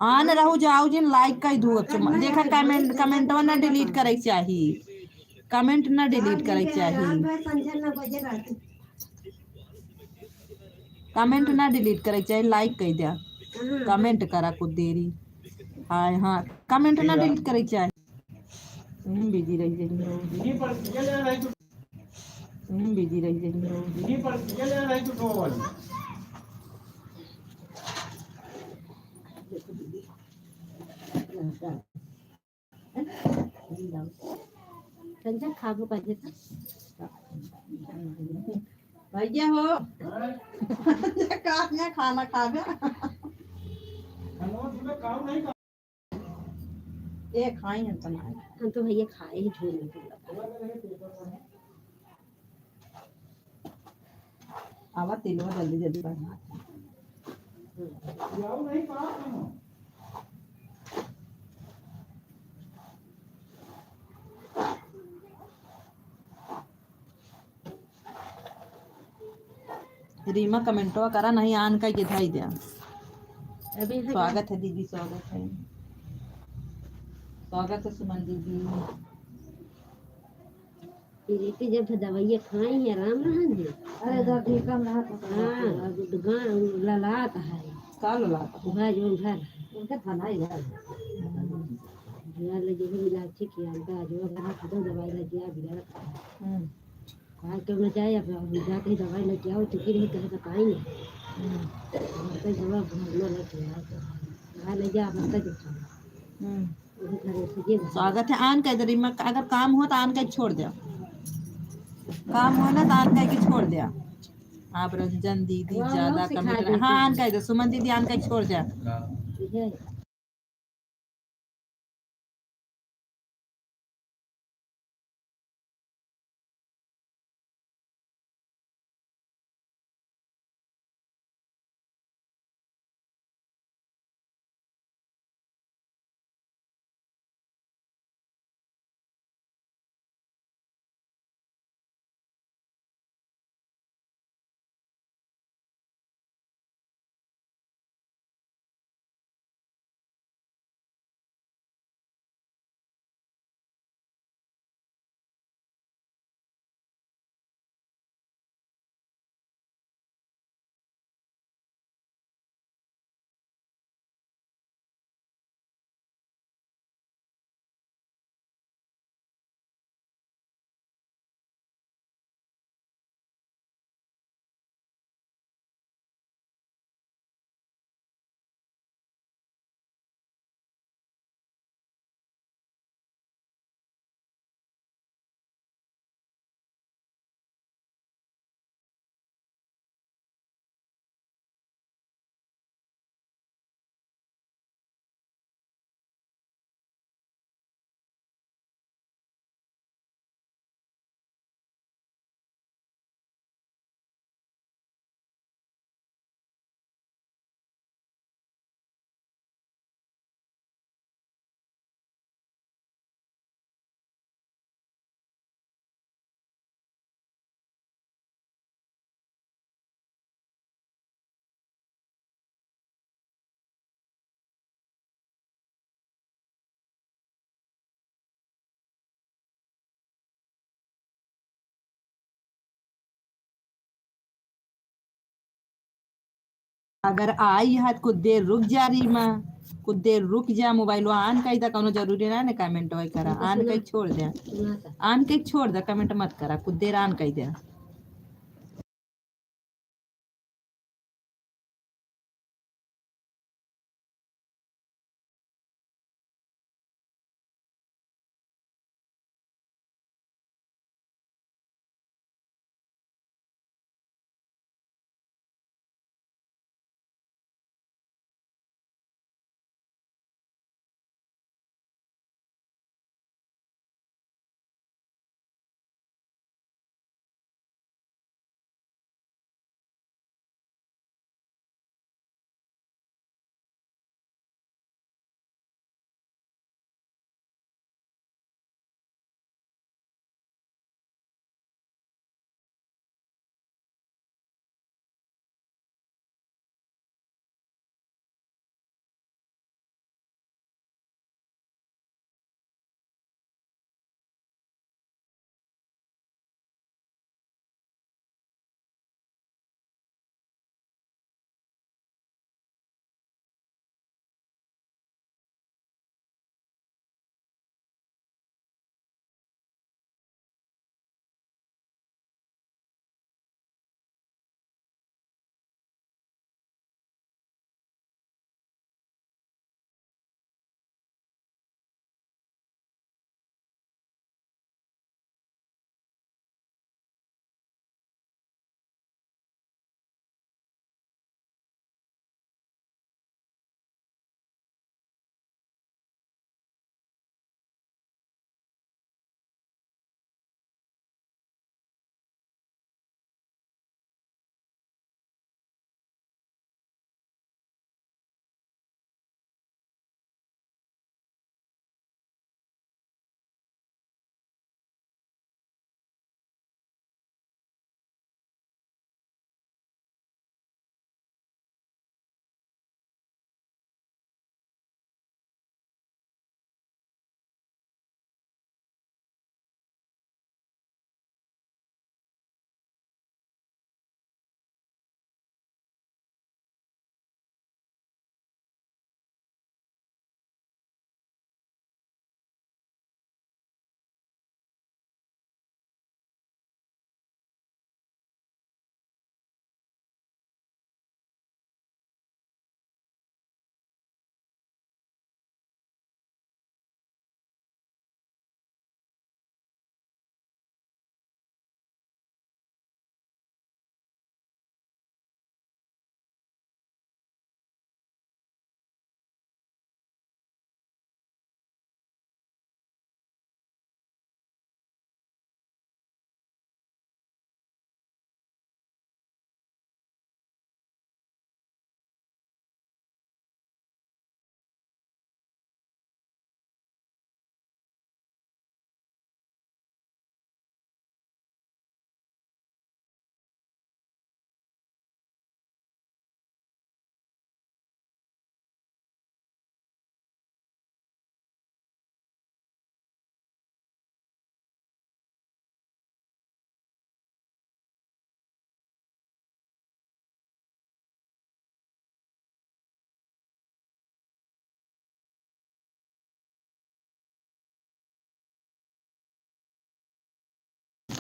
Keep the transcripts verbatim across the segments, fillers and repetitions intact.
आन रहू जाऊ जिन, like कइ दू। अच्छा, देखा, comment, commentवा ना delete करे के चाही, comment ना delete करे के चाही। Comment ना delete करे के चाही, like कइ द्या। Comment करा कुछ देरी। हाय, हाँ, comment ना delete करे के चाही। हम्म, busy रही जाइए। हम्म, busy रही जाइए। कंचन खाबो का जे तो। भैया हो। का अपने खाना खाबे? ए, खाई हम तो ना। हम तो भैया खाए ही झोल में पूरा। आवा, तेलवा जल्दी जल्दी बढ़ा। रीमा, commentवा करा, नहीं आन कइ के धइ द्या। अभी से स्वागत है दीदी, स्वागत है। स्वागत है सुमन दीदी। पीरिति जब से दवाइया खाई है, आराम रहन है। अरे, दर्द ही कम रहत है। हाँ, अब तो गाँव ललात है। का ललात है? वह जो घर है। उनके थाना ही घर है। हम्म। जो लगे भी इलाज ठीक किया, उनका जो घर है, खत्म दवाई लग गया, बिगड़। हम्म। कहा के मैं जाए, अब, अब जाके ही दवाई लेके आओ, तो फिर ही कहे बताएंगे। हम्म। अब तो दवा भरना लेके आओ, तो दवाई ले जा, अब तक दिखाओ। हम्म। वही घर है, तो ये घर है। स्वागत है, आन कइ दे रीमा, अगर काम हो तो आन कइ छोड़ दे, काम हो ना तो आन कइ के छोड़ दे। आप रंजन दीदी वो ज्यादा लोग सिखा comment, देते हाँ, आन हैं। कइ दे, सुमन दीदी आन कइ छोड़ दे। ये अगर आई है तो कुछ देर रुक जा रीमा, कुछ देर रुक जा, मोबाइलवा on कइ दा, कउनो जरूरी ना है comment वही करा, on कइ छोड़ दे, on कइ छोड़ दे, comment मत करा, कुछ देर on कइ दे।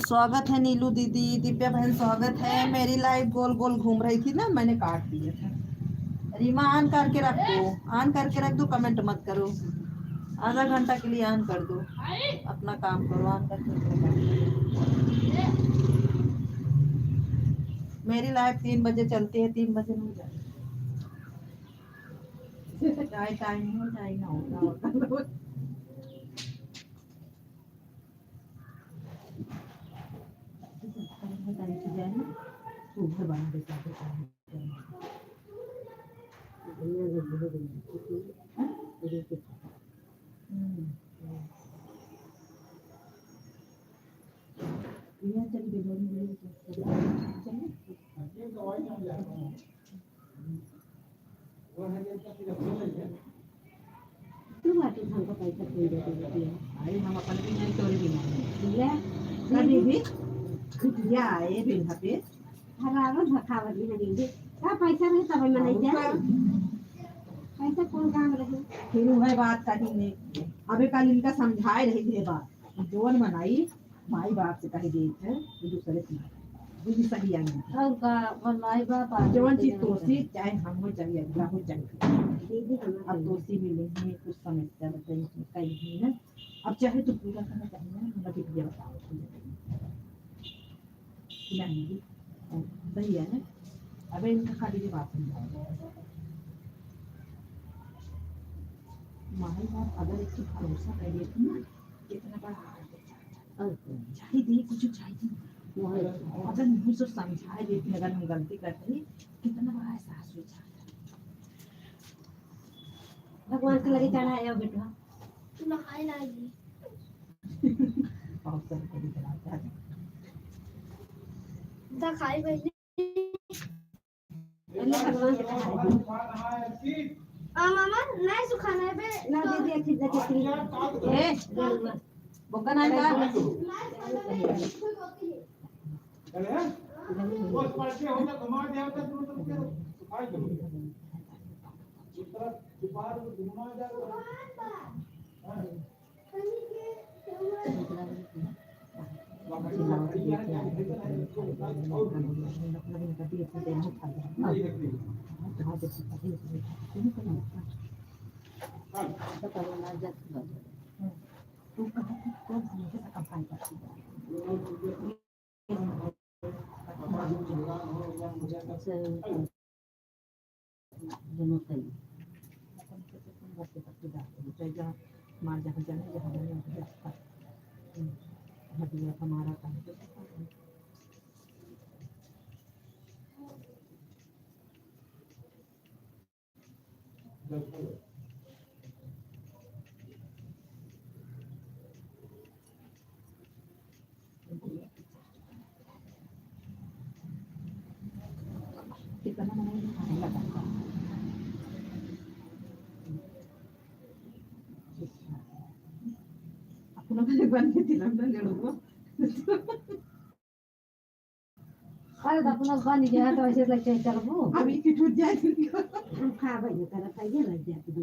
स्वागत है नीलू दीदी, दिव्या बहन, स्वागत है। मेरी लाइव गोल गोल घूम रही थी ना, मैंने काट दिया था। रीमा, on करके रख दो, on करके रख दो, comment मत करो। आधा घंटा के लिए on कर दो, अपना काम करो, on करके अपना काम करो। मेरी लाइव तीन बजे चलती है, तीन बजे नहीं जाती। चाहे टाइम हो, चाहे ना हो, ना हो। तू बाटू हमको पैसा दे दे दे दिया। अरे हम अपन भी नहीं, तोरे भी नहीं। ले, कभी भी बिटिया आए बिना पे। हरावत भखावत भी नहीं दे। का पैसा रहे तब मनई और जाए। का? पैसा कौन काम रहे? फिर वह बात कही नहीं। अबे कल इनका समझाए रही थे बात। जोन मनाई, माई बाप से कही देत है, वो दूसरे से ना। वो भी सही आने। और का, अपन माई बाप आ जवन चीज तोसी, चाहे हम हो, चाहे अगला हो, चाहे कोई। दीदी, हम अब तोसी मिले हैं, कुछ समस्या बताई, उसमें कहीं नहीं है। अब चाहे तो पूरा करना चाहे ना, हम लोग ये बताओ। नहीं, सही है ना? अबे इनका खाली ये बात समझाओ। माई बाप अगर एक चीज भरोसा कर लेते ना, कितना बड़ा हाथ है। चाहे दे, कुछ चाहे दे। अगर मुँह से समझाए देते, अगर हम गलती करते, कितना बड़ा एहसास हो जाता। भगवान के लगे चढ़ाए हो बेटवा। तू नहाए ना जी। बहुत सारे को भी चढ़ाता है। दिखाई बहनी। पहले भगवान के चढ़ाए। आ मामा, नहीं सुखाना है बे। ना दे दे, खींच दे, खींच दे। ए, बोका ना का? अपना वाले बन के तिलक ना लड़को। अरे, तो अपना बन गया, तो ऐसे लग के चलबू। अभी की टूट जाए तुमको। हम खा भाई, तेरा खाइए लग जाती है।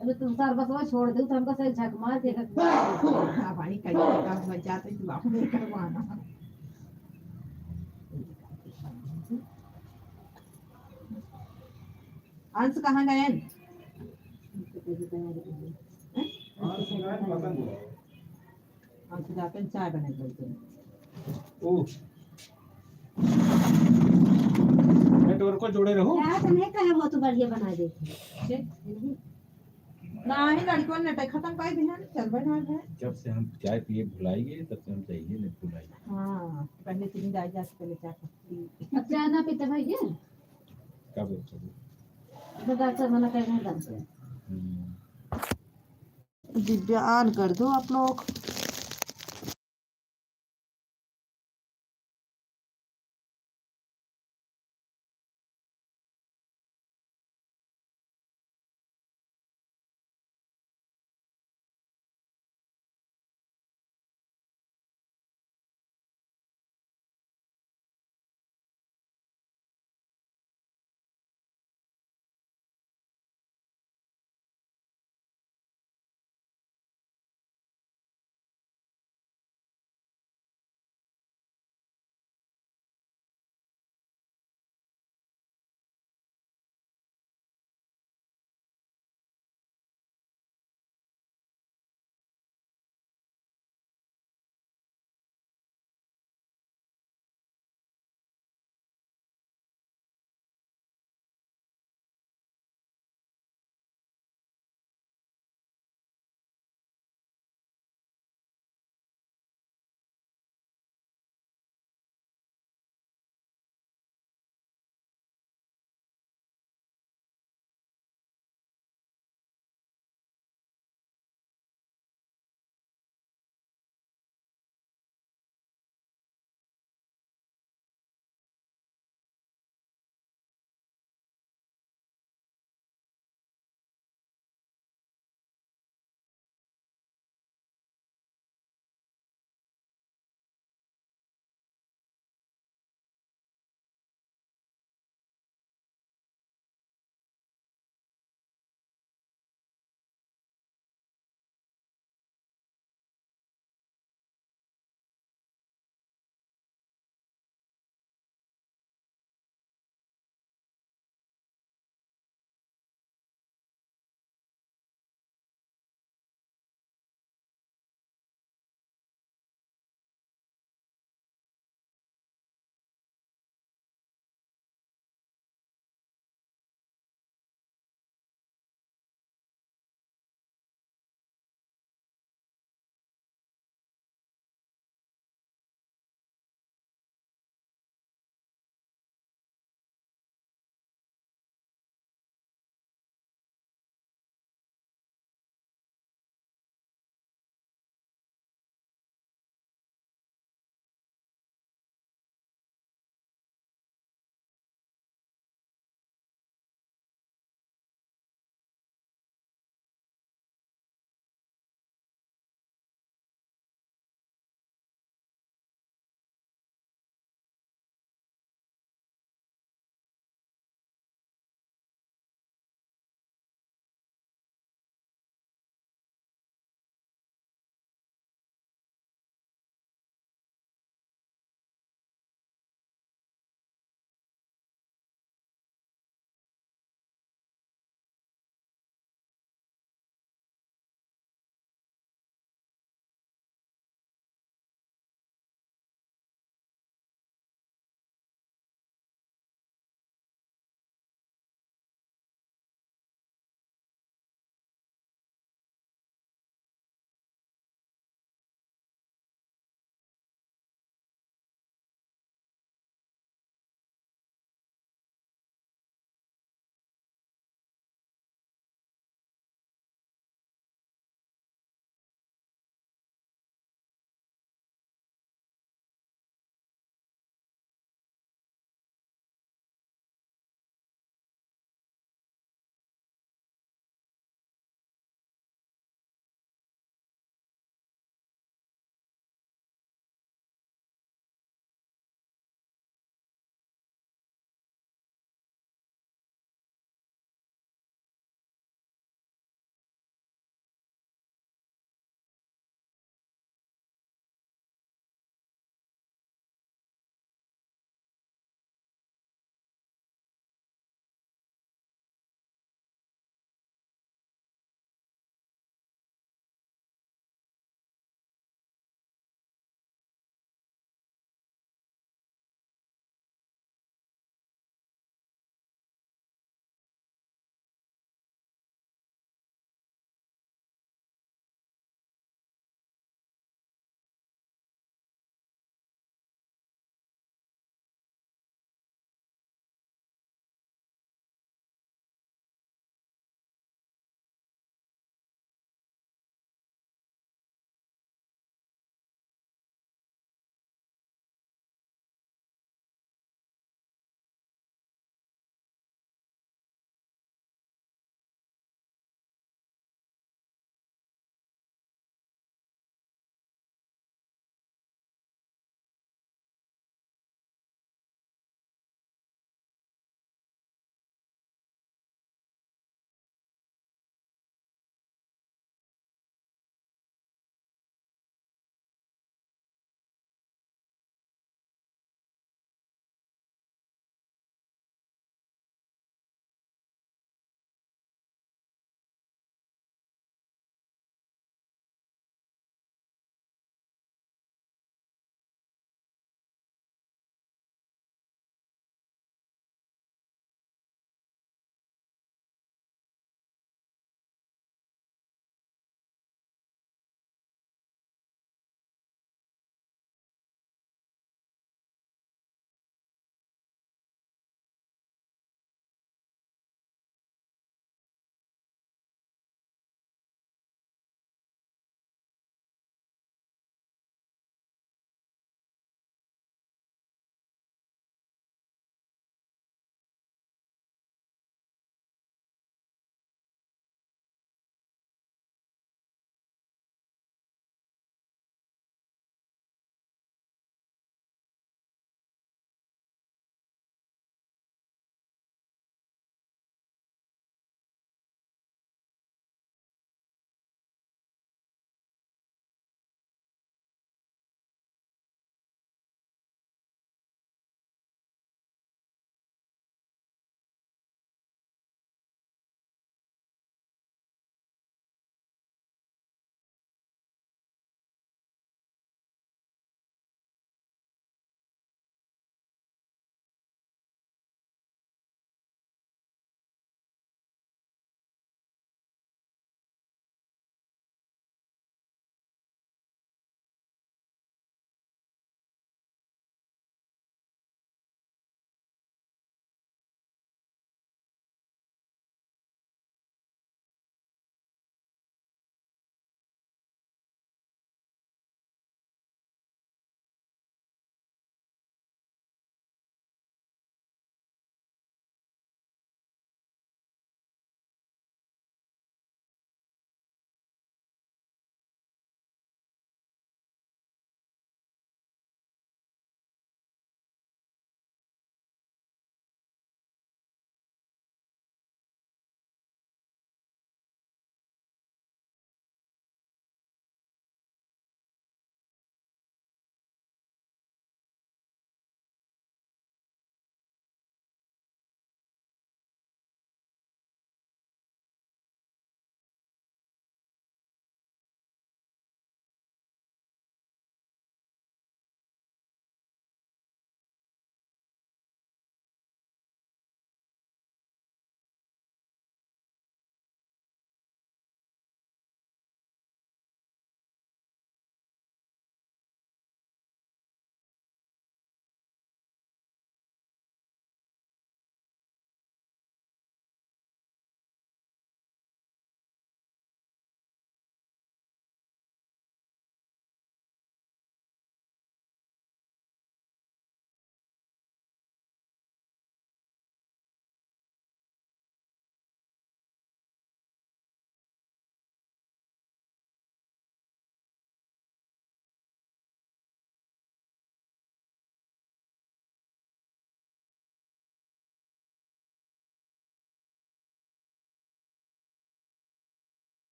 अरे, तुम सार बसवा छोड़ दो, तो हमको सही झक मार के रख। हाँ भाई, कहीं काम बच जाते, तू अपने करवाना। अंश कहाँ गए? हैं? अंश गए पतंग उड़ावे। हम तो जाते हैं, चाय बना के देते हैं। ओ। नेटवर्क को जोड़े रहो। यार, तुमने कहा वो तो बढ़िया बना देते हैं। ठीक। ना ही लड़कों ने नेट खत्म कर दिया, चल बना है। जब से हम चाय पिए भुलाइए, तब से हम चाहिए नहीं भुलाइए। हाँ, पहले चीनी डाल जाती, पहले चाय पत्ती। अब चाय ना पीते भैया? क्या बोलते हो? तो डॉक्टर मना कर रहे हैं, डॉक्टर। हम्म। दिव्या, on कर दो आप लोग।